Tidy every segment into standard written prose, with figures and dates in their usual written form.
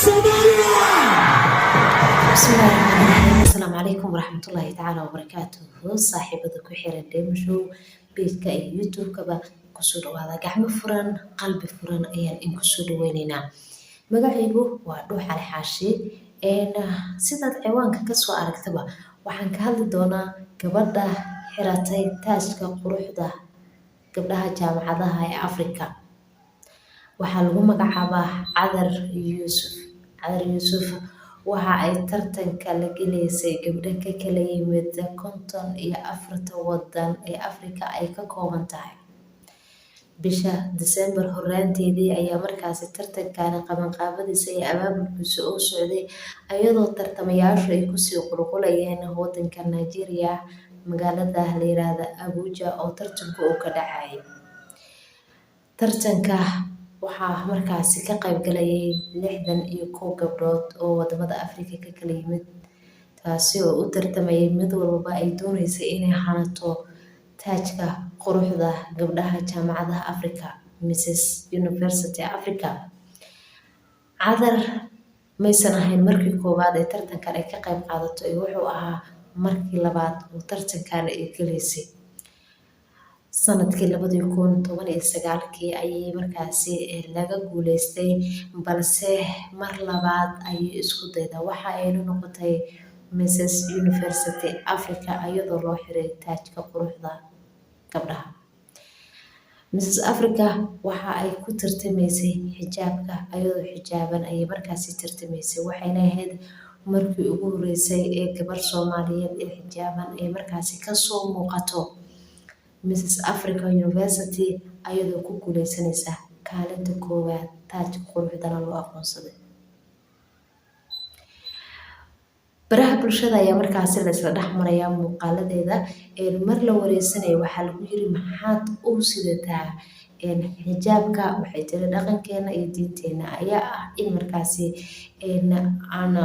Somalia! Bismillahi raxmaani raxiim. Asalaamu calaykum waraxmatullaahi tacaala wabarakaatuhu. Saaxiibada ku xiran Dheemashow page-ka iyo YouTube-kaba, kusoo dhawaada. Gacmo furan, qalbi furan ayaan in kusoo dhaweyneynaa. Magacaygu waa Dhuux Cali Xaashi. Sidaad ciwaanka kasoo aragtaba, waxaan ka hadli doonaa gabadha xiratay taajka quruxda gabdhaha jaamacadaha ee Afrika. Waxaa lagu magacaabaa Cadar Yuusuf. Cadar Yuusuf waxa ay tartanka la gelaysay gabdho ka kala yimid 54-ta wadan ee Afrika ay ka kooban tahay. Bisha December horaanteedii ayaa markaasi tartankani qabanqaabadiisa iyo abaabulkiisa oo socday, iyadoo tartamayaashu ay kusii qulqulayeen wadanka Nigeria, magaalada la yiraahdo Abuja oo tartanku uu ka dhacay. Tartanka waxaa markaasi ka qayb galayay 61 gabdhood oo wadamada Afrika ka kala yimid, taasi oo u tartamayay mid walba ay dooneysay inay hanato taajka quruxda gabdhaha jaamacadaha Africa, Mrs University Africa. Cadar maysan ahayn markii koowaad ee tartankan ay ka qayb qaadato, ee wuxuu ahaa markii labaad oo tartankan ay galaysay. Sanadkii 2019-kii ayay markaasi laga guuleystay, balse mar labaad ayay isku dayda, waxa ayna noqotay Mrs University Africa, iyadoo loo xiray taajka quruxda gabdhaha Mrs Africa. Waxa ay ku tartamaysay xijaabka. Ayadoo xijaaban ayay markaasi tartamaysay, waxayna ahayd markii ugu horeysay ee gabar Soomaaliyeed ee xijaaban ay markaasi kasoo muuqato Mrs Africa University, ayadoo ku guuleysanaysa kaalinta koowaad, taajka quruxdana loo aqoonsaday. Baraha bulshada ayaa markaasi la isla dhex marayaa muuqaaladeeda. Mar la wareysanaya waxaa lagu yiri, "Maxaad u sidataa xijaabka?" Waxay tiri, "Dhaqankeena iyo diinteena ayaa ah in markaasi aan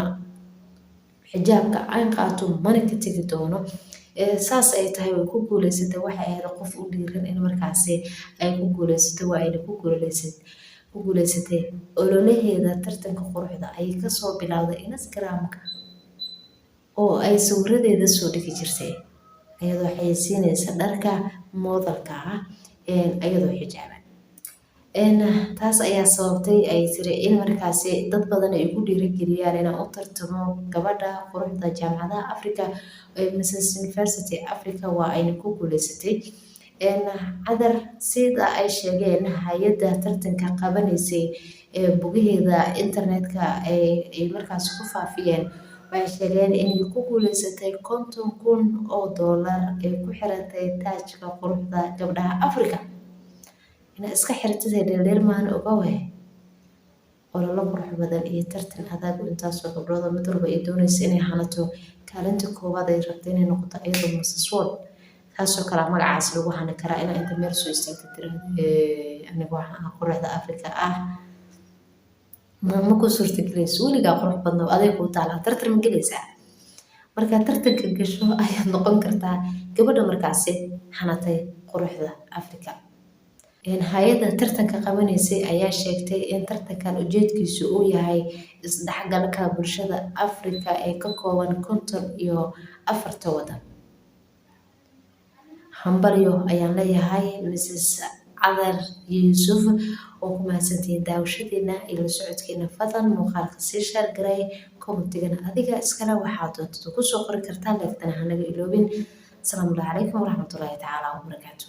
xijaabka aan qaato, mana ka tegi doono." Saas ay tahay, way ku guuleysatay. Waxay ahayd qof u dhiiran in markaasi ay ku guuleysato, waa ayna ku guuleysatay. Ololaheeda tartanka quruxda ayay kasoo bilowday Instagram-ka oo ay sawiradeeda soo dhigi jirtay, iyadoo xayeysiinaysa dharka moodalka ah iyadoo xijaaban. Taas ayaa sababtay, ay tiri, in markaasi dad badan ay ku dhiirigeliyaan inaan u tartamo gabadha quruxda jaamacadaha Africa ee Mrs University Africa. Waa ayna ku guuleysatay Cadar. Sida ay sheegeen hay-adda tartanka qabanaysay ee bogaheeda internetka ay markaasi ku faafiyeen, waxay sheegeen inay ku guuleysatay $50,000 ee ku xiratay taajka quruxda gabdhaha Africa. Inaa iska xiratid dheeldheel maahan, ogowe. Ololo qurux badan iyo tartan adag, intaasoo gabdhood oo mid walba ay doonaysa inay hanato kaalinta koowaad, ay rabto inay noqoto iyadoo Mrs World. Taasoo kale magacaas lagu hani karaa, inaa inta meel soo istaagta tiraahdo, "Aniga waxaan ahaa quruxda Africa." Ah, ma ku suurtagelayso weligaa. Qurux badna aday kuu taalaa. Tartan ma gelaysaa? Markaa tartanka gasho ayaad noqon kartaa gabadha markaasi hanatay quruxda Africa. Hay-adda tartanka qabanaysay ayaa sheegtay in tartankan ujeedkiisu uu yahay isdhexgalka bulshada Afrika ee ka kooban 54-ta wadan. Hambalyo ayaan leeyahay Mrs Cadar Yuusuf oo ku mahadsantihiin daawashadeena iyo la socodkeena. Fadlan muuqaalka sii share garay, comment-igana adiga iskale, waxaad doontada kusoo qori kartaa, like-tana hanaga iloobin. Asalaamu calaykum waraxmatullaahi tacaala wabarakaatuh.